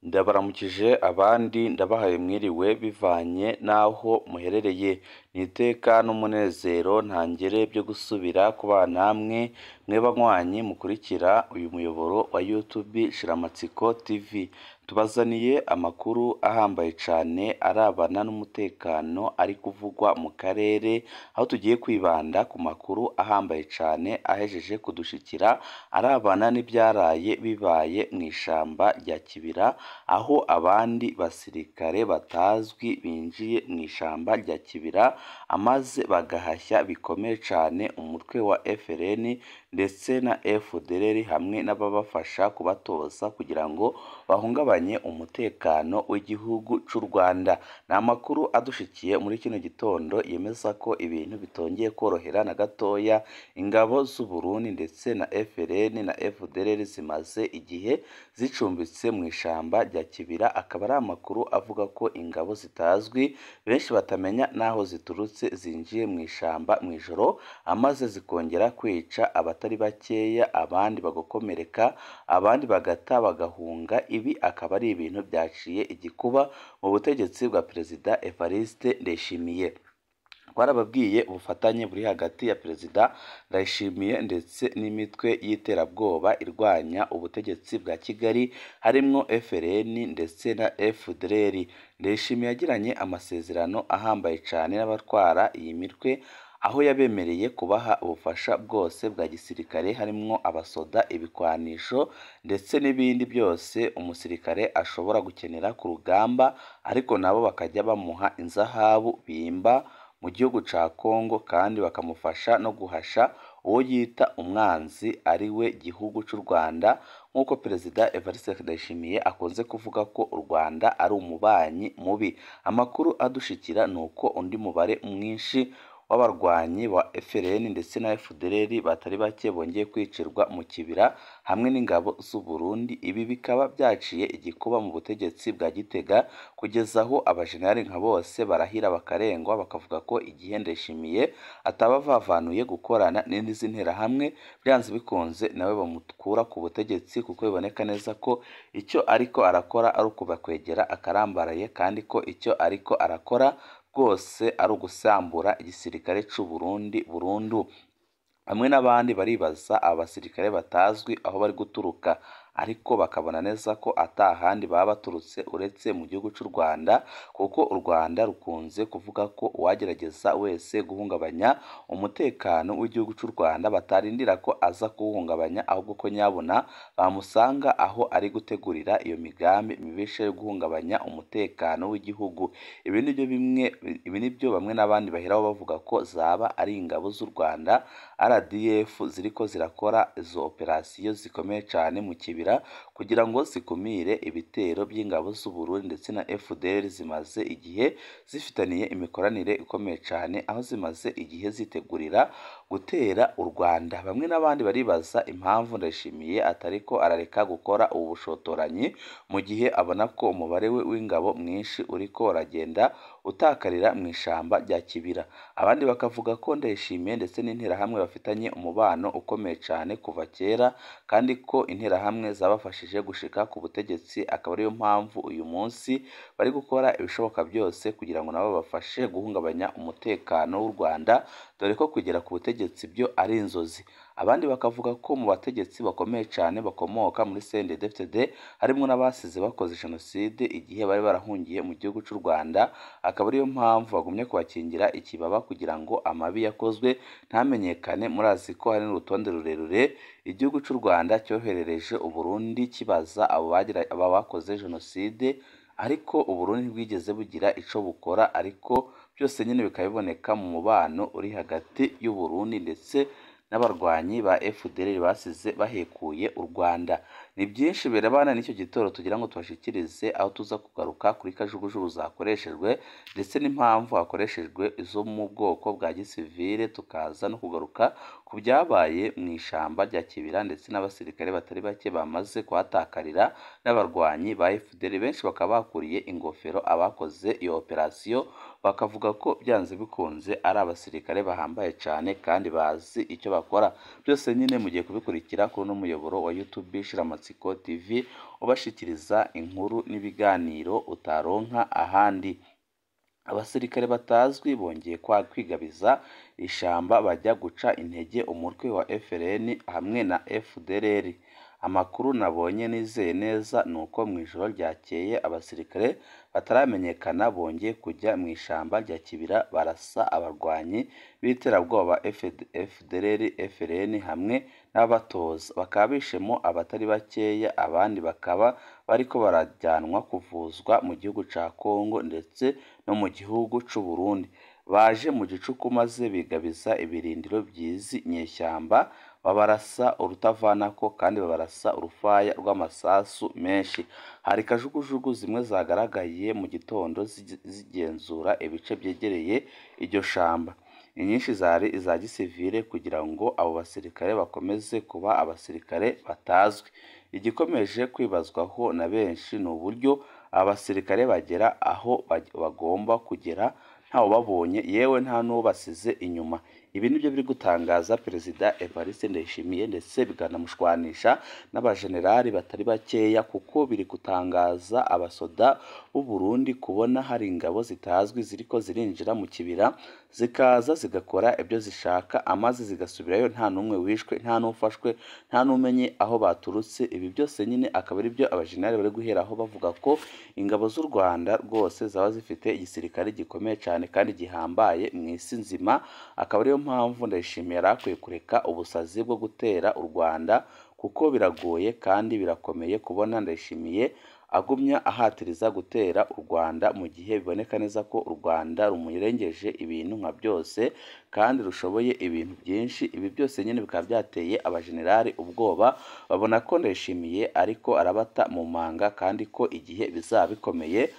Ndabaramukije abandi ndabahaye mwiriwe bivanye n'aho muherereye, ni iteka n'umunezero ntangere byo gusubira kubana namwe mwe banywanyi mukurikira uyu muyoboro wa YouTube Shiramatsiko TV, tubazaniye amakuru ahambaye cyane arabana n'umutekano ari kuvugwa mu karere, aho tugiye kwibanda ku makuru ahambaye cyane ahejeje kudushikira arabana n'ibyaraye bibaye mu ishyamba rya Kibira, aho abandi basirikare batazwi binjiye mu ishyamba rya Kibira maze bagahashya bikomeye cyane umutwe wa FLN ndetse na FDLR hamwe n'ababafasha kubatoza kugira ngo bahungabanye umutekano w'igihugu cy'u Rwanda. Ni amakuru adushikiye muri kino gitondo yemeza ko ibintu bitongeye korohera na gatoya ingabo z'u Burundi ndetse na FLN na FDLR zimaze igihe zicumbitse mu ishyamba rya Kibira, akaba ari amakuru avuga ko ingabo zitazwi benshi batamenya n'aho ziturutse zinjiye mu ishyamba mu ijoro maze zikongera kwica abatari bakeya, abandi bagakomereka, abandi bagata bagahunga. Ibi akaba ari ibintu byaciye igikuba mu butegetsi bwa Perezida Evariste Ndayishimiye. Twarababwiye ubufatanye buri hagati ya Perezida Ndayishimiye ndetse n'imitwe y'iterabwoba irwanya ubutegetsi bwa Kigali harimo FLN ndetse na FDLR. Ndayishimiye yagiranye amasezerano ahambaye cyane n'abatwara iyi mitwe, aho yabemereye kubaha ubufasha bwose bwa gisirikare harimo abasoda, ibikwanisho ndetse n'ibindi byose umusirikare ashobora gukenera ku rugamba, ariko nabo bakajya bamuha inzahabu bimba mu gihugu cya Kongo, kandi bakamufasha no guhasha uwo yita umwanzi ari we gihugu cy'u Rwanda, nk'uko Perezida Evariste Ndayishimiye akunze kuvuga ko u Rwanda ari umubanyi mubi. Amakuru adushikira ni uko undi mubare mwinshi w'abarwanyi ba FLN ndetse na FDLR batari bake bongeye kwicirwa mu Kibira hamwe n'ingabo z'u Burundi. Ibi bikaba byaciye igikuba mu butegetsi bwa Gitega kugeza aho abajenerali nka bose barahira bakarengwa, bakavuga ko igihe Ndayishimiye ataba avavanuye gukorana n'izi nterahamwe byanze bikunze nawe bamukura ku butegetsi, kuko biboneka neza ko icyo ariko arakora ari ukubakwegera akarambaraye, kandi ko icyo ariko arakora rwose ari ugusambura igisirikare cy'u Burundi burundu. Bamwe n'abandi baribaza aba basirikare batazwi aho bari guturuka, ariko bakabona neza ko atahandi baba baturutse uretse mu gihugu cy'u Rwanda, kuko u Rwanda rukunze kuvuga ko uwagerageza wese guhungabanya umutekano w'igihugu cy'u Rwanda batarindira ko aza kuwuhungabanya, ahubwo ko nyabuna bamusanga aho ari gutegurira iyo migambi mibisha yo guhungabanya umutekano w'igihugu. Ibi nibyo bimwe, ibi nibyo bamwe n'abandi baheraho bavuga ko zaba ari ingabo z'u Rwanda RDF ziriko zirakora izo operasiyo zikomeye cyane mu Kibira kugira ngo zikumire ibitero by'ingabo z'u Burundi ndetse na FDLR zimaze igihe zifitaniye imikoranire ikomeye cyane, aho zimaze igihe zitegurira gutera u Rwanda. Bamwe n'abandi baribaza impamvu Ndayishimiye atariko arareka gukora ubu bushotoranyi mu gihe abona ko umubare we w'ingabo mwinshi uriko uragenda utakarira mu ishyamba rya Kibira. Abandi bakavuga ko Ndayishimiye ndetse n'interahamwe bafitanye umubano ukomeye cyane kuva kera, kandi ko interahamwe zabafashije gushika ku butegetsi, akaba ariyo mpamvu uyu munsi bari gukora ibishoboka byose kugira ngo nabo babafashe guhungabanya umutekano w'u Rwanda, dore ko kugera ku butegetsi byo ari inzozi. Abandi bakavuga ko mu bategetsi bakomeye cyane bakomoka muri CNDD-FDD harimo n'abasize bakoze jenoside igihe bari barahungiye mu gihugu cy'u Rwanda, akaba ariyo mpamvu bagumye kubakingira ikibaba kugira ngo amabi yakozwe ntamenyekane. Murazi ko hari n'urutonde rurerure igihugu cy'u Rwanda cyoherereje u Burundi kibaza abo bakoze jenoside, ariko u Burundi ntibwigeze bugira ico bukora, ariko byose nyine bikaba biboneka mu mubano uri hagati y'u Burundi ndetse n'abarwanyi ba FDLR basize bahekuye u Rwanda. Ni byinshi birebana n'icyo gitoro tugira ngo tubashikirize, aho tuza kugaruka kuri kajugujugu zakoreshejwe ndetse n'impamvu hakoreshejwe izo mu bwoko bwa gisivile, tukaza no kugaruka ku byabaye mu ishyamba rya Kibira ndetse n'abasirikare batari bake bamaze kuhatakarira n'abarwanyi ba FDLR benshi bakaba bakuriye ingofero abakoze iyo operasiyo Bakavuga ko byanze bikunze ari abasirikare bahambaye cyane kandi bazi icyo bakora. Byose nyine mugiye kubikurikira kuri uno muyoboro wa YouTube Shiramatsiko TV, ubashikiriza inkuru n'ibiganiro utaronka ahandi. Abasirikare batazwi bongeye kwigabiza ishamba bajya guca intege umutwe wa FLN hamwe na FDLR. Amakuru nabonye nizeye neza ni uko mu ijoro ryakeye abasirikare bataramenyekana bongeye kujya mu ishamba rya Kibira barasa abarwanyi b'iterabwoba FDLR, FLN hamwe n'ababatoza, bakaba bishemo abatari bakeya, abandi bakaba bariko barajyanwa kuvuzwa mu gihugu ca Kongo ndetse no mu gihugu c'u Burundi. Baje mu gicuku maze bigabiza ibirindiro by'izi nyeshyamba, babarasa urutavanako kandi babarasa urufaya rw'amasasu menshi. Hari kajugujugu zimwe zagaragaye mu gitondo zigenzura ibice byegereye iryo shamba. Inyinshi zari iza gisivile kugira ngo abo basirikare bakomeze kuba abasirikare batazwi. Igikomeje kwibazwaho na benshi ni uburyo abasirikare bagera aho bagomba kugera ntawubabonye, yewe nta n'uwo basize inyuma. Ibi nibyo biri gutangaza Perezida Evariste Ndayishimiye ndetse bikanamushwanisha n'abajenerali batari bakeya, kuko biri gutangaza abasoda b'u Burundi kubona hari ingabo zitazwi ziriko zirinjira mu kibira, zikaza zigakora ibyo zishaka amaze zigasubirayo nta n'umwe wishwe, nta n'ufashwe, nta n'umenye aho baturutse. Ibi byose nyine akaba ari byo abajenerali bari guheraho bavuga ko ingabo z'u Rwanda rwose zaba zifite igisirikare gikomeye cyane kandi gihambaye mu isi nzima. Akaba ariyo mpamvu Ndayishimiye yari akwiye kureka ubusazi bwo gutera u Rwanda, kuko biragoye kandi birakomeye kubona Ndayishimiye agumya ahatiriza gutera u Rwanda mu gihe biboneka neza ko u Rwanda rumurengeje ibintu nka byose kandi rushoboye ibintu byinshi. Ibi byose nyine bikaba byateye abajenerali ubwoba, babona ko Ndayishimiye ariko arabata mu manga kandi ko igihe bizaba bikomeye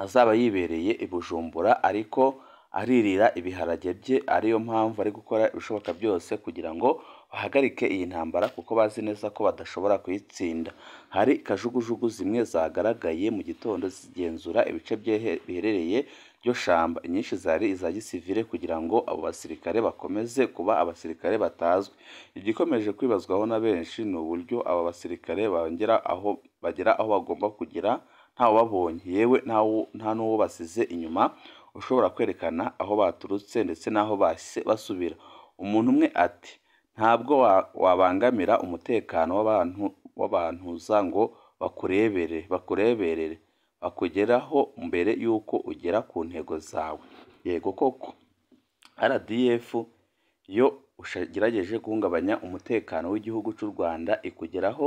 azaba yibereye i Bujumbura ariko aririra ibiharage bye. Ariyo mpamvu ari gukora ibishoboka byose kugira ngo bahagarike iyi ntambara, kuko bazi neza ko badashobora kuyitsinda. Hari kajugujugu zimwe zagaragaye mu gitondo zigenzura ibice biherereye ryo shamba, inyinshi zari iza gisivile kugira ngo abo basirikare bakomeze kuba abasirikare batazwi. Igikomeje kwibazwaho na benshi ni uburyo aba basirikare bagera aho bagomba kugera ntawubabonye, yewe nta n'uwo basize inyuma ushobora kwerekana aho baturutse ndetse n'aho bahise basubira. Umuntu umwe ati: ntabwo wabangamira umutekano w'abantuza ngo bakureberere bakugeraho mbere y'uko ugera ku ntego zawe. Yego koko RDF iyo ugerageje guhungabanya umutekano w'igihugu cy'u Rwanda ikugeraho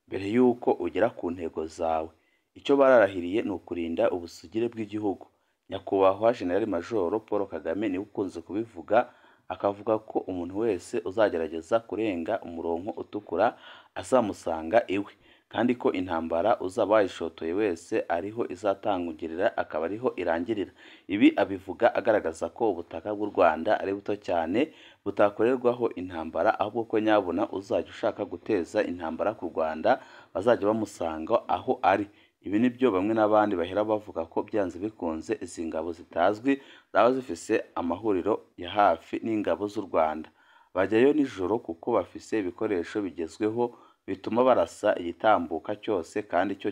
mbere y'uko ugera ku ntego zawe. Icyo bararahiriye ni ukurinda ubusugire bw'igihugu. Nyakubahwa Jenerali Majoro Paul Kagame niwe ukunze kubivuga, akavuga ko umuntu wese uzagerageza kurenga umurongo utukura azamusanga iwe, kandi ko intambara uzaba wayishotoye wese ariho izatangirira akaba ariho irangirira. Ibi abivuga agaragaza ko ubutaka bw'u Rwanda ari buto cyane butakorerwaho intambara, ahubwo ko nyabuna uzajya ushaka guteza intambara ku Rwanda bazajya bamusanga aho ari. Ibi nibyo bamwe n'abandi bahera bavuga ko byanze bikunze izi ngabo zitazwi zaba zifise amahuriro ya hafi n'ingabo z'u Rwanda. Bajyayo nijoro kuko bafise ibikoresho bigezweho bituma barasa igitambuka cyose kandi cyo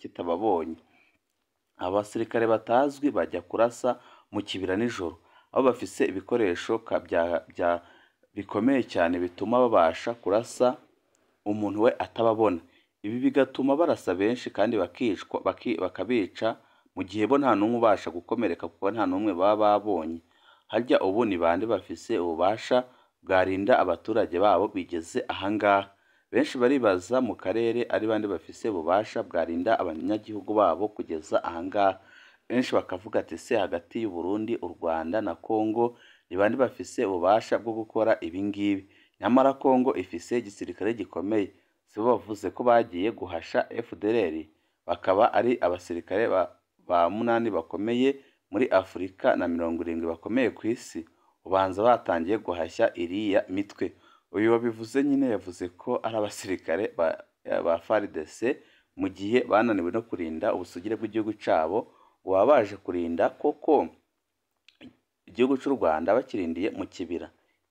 kitababonye. Abasirikare batazwi bajya kurasa mu kibira nijoro, aho bafise ibikoresho bikomeye cyane bituma babasha kurasa umuntu we atababona. Ibi bigatuma barasa benshi kandi bakicwa bakabica mu gihe bo nta n'umwe ubasha gukomereka kuko nta n'umwe baba babonye. Harya ubu ni bande bafise ububasha bwarinda abaturage babo bigeze ahangaha? Benshi baribaza mu karere ari bande bafise ububasha bwarinda abanyagihugu babo kugeza ahangaha. Benshi bakavuga ati se hagati y'u Burundi, u Rwanda na Kongo ni bande bafise ububasha bwo gukora ibi ngibi? Nyamara Kongo ifise igisirikare gikomeye. Si bo bavuze ko bagiye guhasha FDLR, bakaba ari abasirikare ba 8 bakomeye muri Afurika na 70 bakomeye ku isi. Ubanza batangiye guhashya iriya mitwe. Uyu wabivuze nyine yavuze ko ari abasirikare ba FARDC mu gihe bananiwe no kurinda ubusugire bw'igihugu cyabo, ngo baba baje kurinda koko igihugu cy'u Rwanda bakirindiye mu kibira.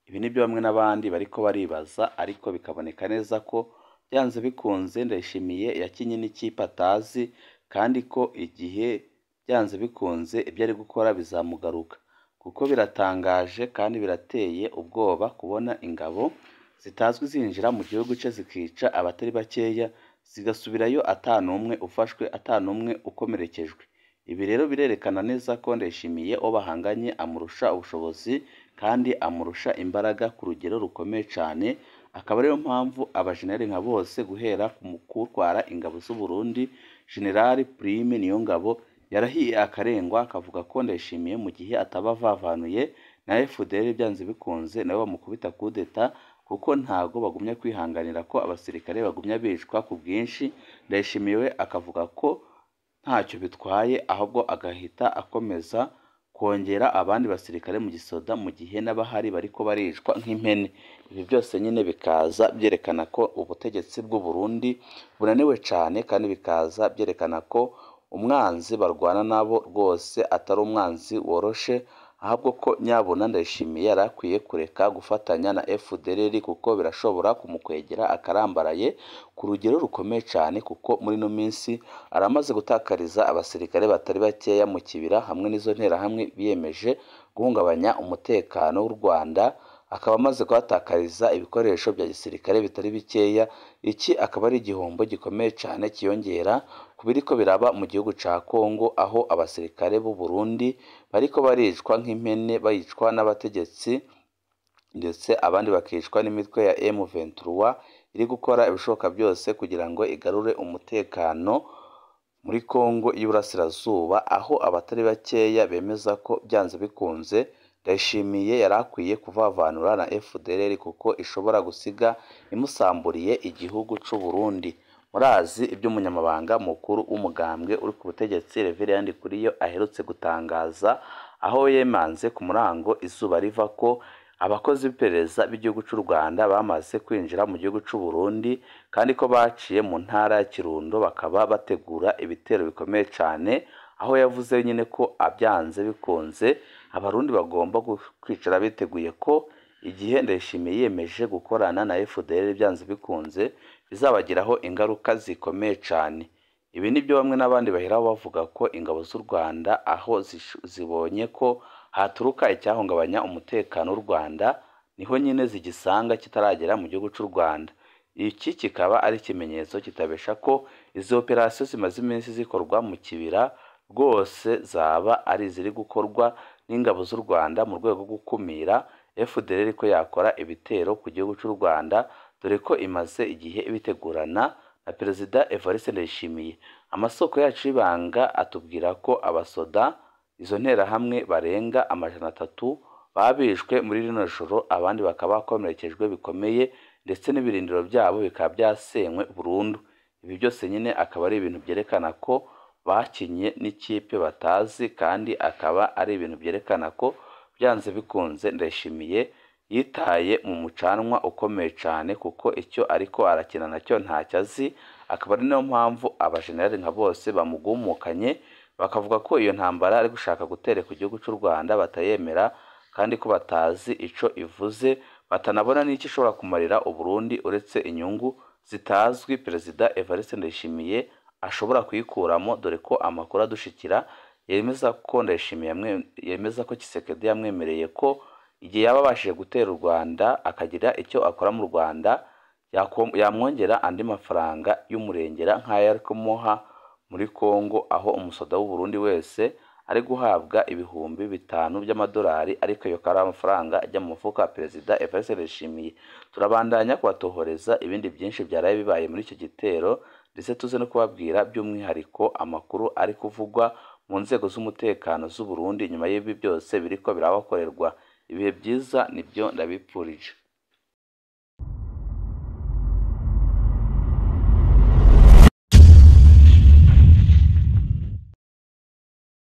Ibi nibyo bamwe n'abandi bariko baribaza, ariko bikaboneka neza ko byanze bikunze Ndayishimiye yakinye n'ikipe atazi, kandi ko igihe byanze bikunze ibyo ari gukora bizamugaruka, kuko biratangaje kandi birateye ubwoba kubona ingabo zitazwi zinjira mu gihugu cye zikica abatari bakeya, zigasubirayo ata n'umwe ufashwe, ata n'umwe ukomerekejwe. Ibi rero birerekana neza ko Ndayishimiye uwo bahanganye amurusha ubushobozi kandi amurusha imbaraga ku rugero rukomeye cyane, akaba ariyo mpamvu abajenerali nka bose guhera ku kutwara ingabo z'u Burundi, General Prime Niyongabo yarahiye akarengwa akavuga ko Ndayishimiye mu gihe ataba avavanuye na FDL byanze bikunze nabo bamukubita kudeta, kuko ntago bagumya kwihanganira ko abasirikare bagumya bicwa ku bwinshi. Ndayishimiye we akavuga ko ntacyo bitwaye, ahubwo agahita akomeza kongera abandi basirikare mu gisoda mu gihe n'abahari bariko baricwa nk'impene. Ibi byose nyine bikaza byerekana ko ubutegetsi bw'u Burundi bunaniwe cyane, kandi bikaza byerekana ko umwanzi barwana nabo rwose atari umwanzi woroshe, ahubwo ko nyabuna Ndayishimiye yari akwiye kureka gufatanya na FDLR, kuko birashobora kumukwegera akarambaraye ku rugero rukomeye cyane, kuko muri ino minsi aramaze gutakariza abasirikare batari bakeya mu kibira hamwe n'izo nterahamwe biyemeje guhungabanya umutekano w'u Rwanda, akaba amaze kuhatakariza ibikoresho bya gisirikare bitari bikeya. Iki akaba ari igihombo gikomeye cyane kiyongera ku biriko biraba mu gihugu ca Kongo, aho abasirikare b'u Burundi bariko baricwa nk'impene, bayicwa n'abategetsi ndetse abandi bakicwa n'imitwe ya M23 iri gukora ibishoboka byose kugira ngo igarure umutekano muri Kongo y'Iburasirazuba, aho abatari bakeya bemeza ko byanze bikunze Ndayishimiye yari akwiye kuvavanura na FDLR, kuko ishobora gusiga imusamburiye igihugu c'u Burundi. Murazi ibyo umunyamabanga mukuru w'umugambwe uri ku butegetsi Reverend Ndikuriyo aherutse gutangaza, aho yemanze ku murango izuba riva ko abakozi b'iperereza b'igihugu cy'u Rwanda bamaze kwinjira mu gihugu cy'u Burundi, kandi ko baciye mu ntara ya Kirundo bakaba bategura ibitero bikomeye cyane, aho yavuze nyine ko abyanze bikunze Abarundi bagomba kwicara biteguye ko igihe Ndayishimiye yiyemeje gukorana na FDL byanze bikunze bizabagiraho ingaruka zikomeye cyane. Ibi nibyo bamwe n'abandi baheraho bavuga ko ingabo z'u Rwanda aho zibonye ko haturuka icyahungabanya umutekano w'u Rwanda, niho nyine zigisanga kitaragera mu gihugu cy'u Rwanda. Iki kikaba ari ikimenyetso kitabesha ko izi operasiyo zimaze iminsi zikorwa mu kibira rwose zaba ari iziri gukorwa n'ingabo z'u Rwanda mu rwego rwo gukumira FDLR ko yakora ibitero ku gihugu cy'u Rwanda, dore ko imaze igihe ibitegurana na Perezida Evariste Ndayishimiye. Amasoko yacu y'ibanga atubwira ko abasoda izo nterahamwe barenga 300 babishwe muri rino joro, abandi bakaba bakomerekejwe bikomeye, ndetse n'ibirindiro byabo bikaba byasenywe burundu. Ibi byose nyine akaba ari ibintu byerekana ko bakinye n'ikipe batazi, kandi akaba ari ibintu byerekana ko byanze bikunze Ndayishimiye yitaye mu mucanwa ukomeye cyane, kuko icyo ariko arakina nacyo ntacyo azi. Akaba ari nayo mpamvu abajenerali nka bose bamugumukanye bakavuga ko iyo ntambara ari gushaka gutereka igihugu cy'u Rwanda batayemera, kandi ko batazi ico ivuze, batanabona n'icyo ishobora kumarira u Burundi uretse inyungu zitazwi Perezida Evariste Ndayishimiye ashobora kuyikuramo, dore ko amakuru adushikira yemeza ko Ndayishimiye yemeza ko Tshisekedi yamwemereye ko igihe yaba abashije gutera u Rwanda akagira icyo akora mu Rwanda yamwongera andi mafaranga y'umurengera nk'ayo ari kumuha muri Kongo, aho umusoda w'u Burundi wese ari guhabwa 5,000 by'amadolari, ariko ayo akaba ari amafaranga ajya mu mufuka wa Perezida Evariste Ndayishimiye. Turabandanya kubatohoreza ibindi byinshi byaraye bibaye muri icyo gitero, ndetse tuze no kubabwira by'umwihariko amakuru ari kuvugwa mu nzego z'umutekano z'u Burundi nyuma y'ibi byose biriko birabakorerwa. Ibihe byiza nibyo ndabipfurije.